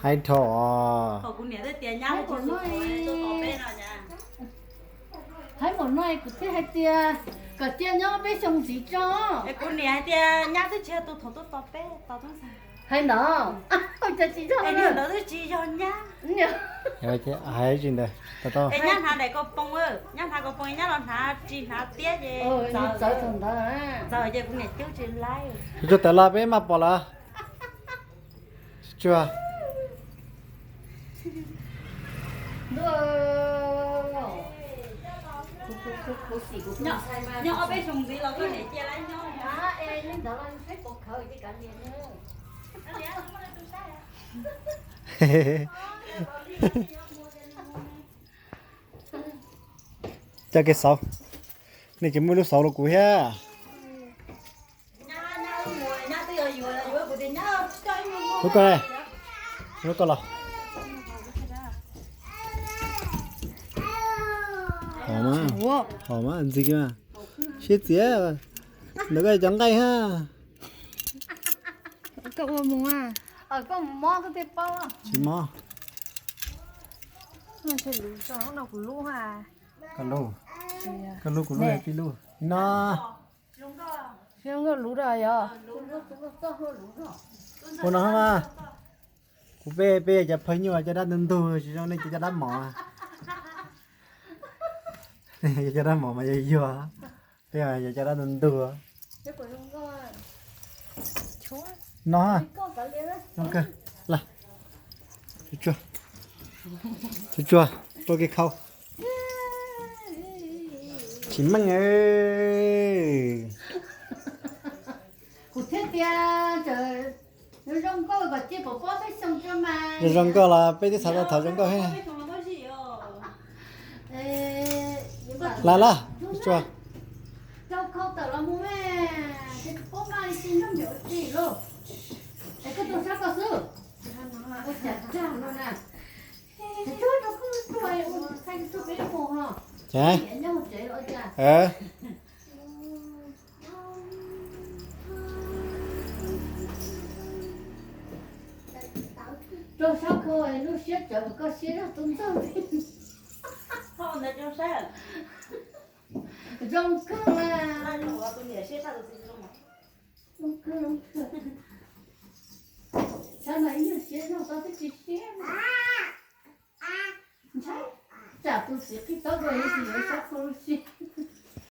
Haib dhau os. Haib npaum no kuv thiaj hais tias kom cia nyob peb xyoo ntxiv tso. Kuv niam hais tias nyab twb tsis yog tus thaum tuaj tos peb, tos tub ntxawg. Hais ntawd, ua cas tsis yog li ntawd, twb tsis yog nyab. Hais tsis ntawd, tau tau. Es nyab hnav daim kaus poom, nyab hnav kaus poom, nyab los hnav ris hnav tiab ces txawv thaum ntawd, txawv ces kuv niam cub tsis laib. Tsuag tawm los peb maj pom lawm. Tsuag. Nyob ob peb xyoo ntxiv los koj niam cia laib nyob. Coj kev xauv, nej tsis muaj lub xauv rau kuv thiab. Lub koj, lub koj los. Hom mas, hom mas ntxim kiag mas. Siab txias, ntawm koj cov nqaij ha. Koj ua mus, koj mus mob koj thiaj paub. Tsis mob. Koj lub, koj lub kuv lub tib lub no. Ua no mas, kuv peb, peb yog cov phaj nyuj caj dab ntug ntug, tsis zoo nej cov caj dab mos. Cov caj dab mos mas yog yuag, peb yog caj dab ntug ntug. No, zoo kawg. Tsuag tsuag, tsuag tsuag, tuaj kev khau. Tsis meej. Kuv thiaj tias zoo nkauj kom cia pov pob peb xyoo tso mas. Zoo nkauj los peb twb xav tau thaum zoo nkauj thiab. Lawm lawm, tsuag. Rau khau tawm los mus mas, ces kuv paub mas li tsis nrog nws ua tsi lauj. Es koj tuaj sab koj xwb. Ua cas tsag no na. Ces tuaj rau koj tuaj ua thaij YouTube peb mus ho. Ces niam nyob hauv tsev los ua cas. Rau sab koj lub siab tsawv koj siab zog tub ntxawg. Zoo kawg mas. Zoo kawg, zoo kawg. Sab no ib nyuag siab zog koj twb tsis siab. Ntshai tsam tus txiv qhib taub dua yeej tsis yuav sab koj lub siab.